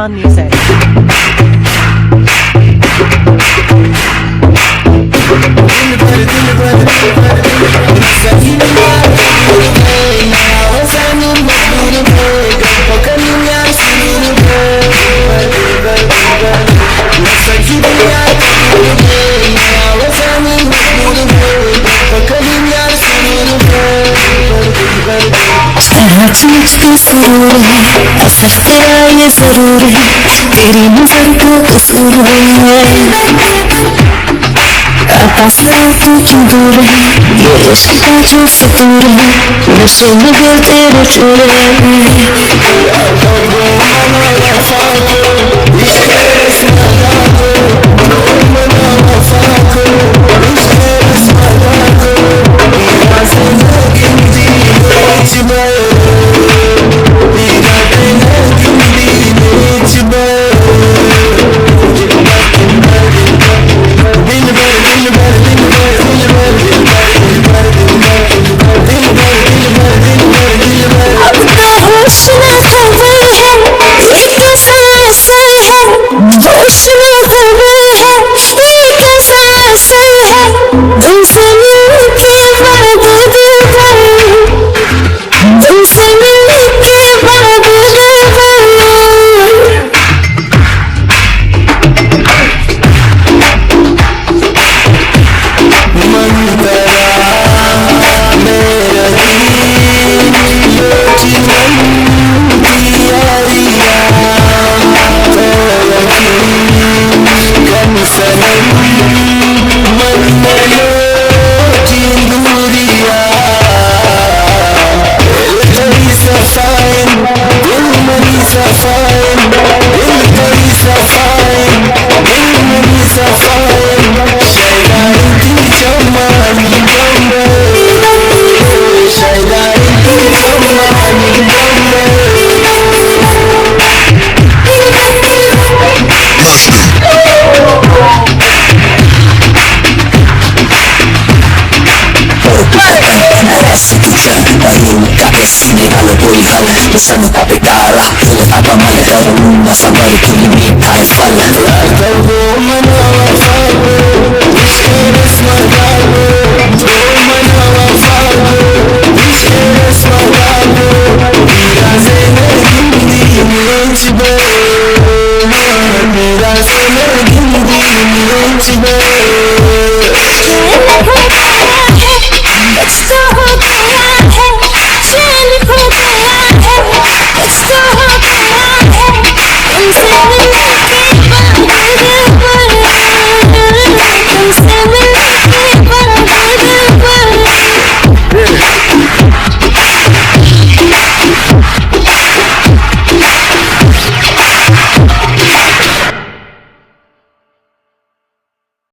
Music. ترا چہ مجھ پہ سرور ہے، اصل ترا یہ ضرور ہے، تیری نظر کا قصور ہے۔ عطا سے تو کیوں دور ہے، یہ عشق کا جو ستور ہے، نشے میں دل تیرے چور ہے۔ اب تو ہوش میں خبر ہے، یہ کیسا اثر ہے؟ ہوش میں خبر ہے، یہ کیسا اثر ہے؟ تم سے مل کے بعد دل بھر، تم سے مل کے بعد دل بھر۔